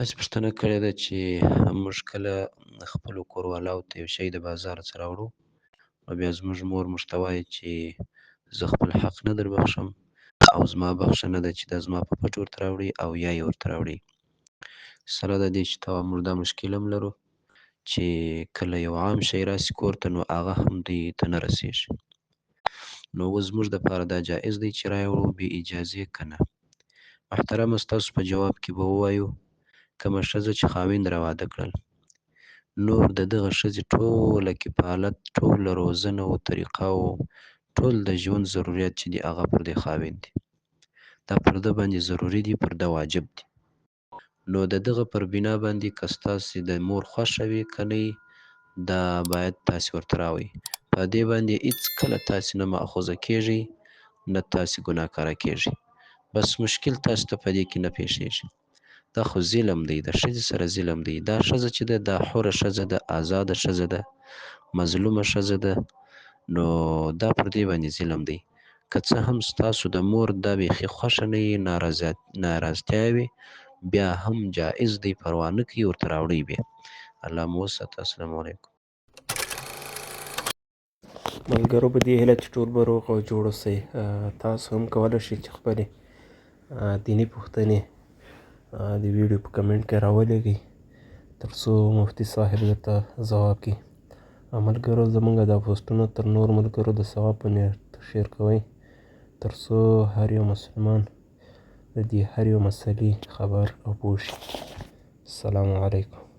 تاسې پوښتنه کړې ده چې موږ کله خپلو کوروالاو ته یو شی د بازار څخه راوړو، نو بیا زموږ مور موږ ته وایي چې زه خپل حق نه در بخښم او زما بخښه نه ده چې دا زما په پټ ورته راوړي او یا یې ورته راوړي. سره د دې چې ته موږ دا مشکل هم لرو چې کله یو عام شی راسي کور ته، نو هغه هم دوی ته نه رسېږي. نو اوس زموږ دپاره دا جایز دی چې رایې وړو بې اجازې که نه؟ محترمه، ستاسو په جواب کې به ووایو، کومه ښځه چې خاوند را واده کړل، نور د دغه ښځې ټوله کفالت، ټوله روزنه او طریقه او ټول د ژوند ضروریات چې دي، هغه پر دې خاوند دي. دا پر ده باندې ضروري دي، پر ده واجب دي. نو د دغه پر بنا باندې که ستاسې د مور خوښه وي که نه، دا باید تاسې ورته راوئ. په دې باندې هیڅ کله تاسې نه مأخوذه کیږئ، نه تاسې ګناهکاره کیږئ. بس مشکل تاسو ته په دې کې نه پېښېږي. دا خو ظلم دی، د ښځې سره ظلم دی. دا ښځه چې ده، دا حره ښځه ده، ازاده ښځه ده، مظلومه ښځه ده. نو دا پر دې باندې ظلم دی. که څه هم ستاسو د مور دا بیخي خوښه نه وي، ناراضتیا وي، بیا هم جایز دی، پروا نه کوي، ورته راوړئ بیا. الله مو وساته. السلام علیکم. ملګرو، په دې هیله چې ټول به روغ او جوړ اوسئ. تاسو هم کولی شئ چې خپلې دیني پوښتنې د ویډیو په کمنټ کې راولېږئ، تر څو مفتي صاحب درته ځواب کړي. ملګرو، زمونږ دا پوسټونه تر نورو ملګرو د ثواب په نیت شیر کوئ، تر څو هر یو مسلمان د دې هر یو مسلې خبر او پوه شي. السلام علیکم.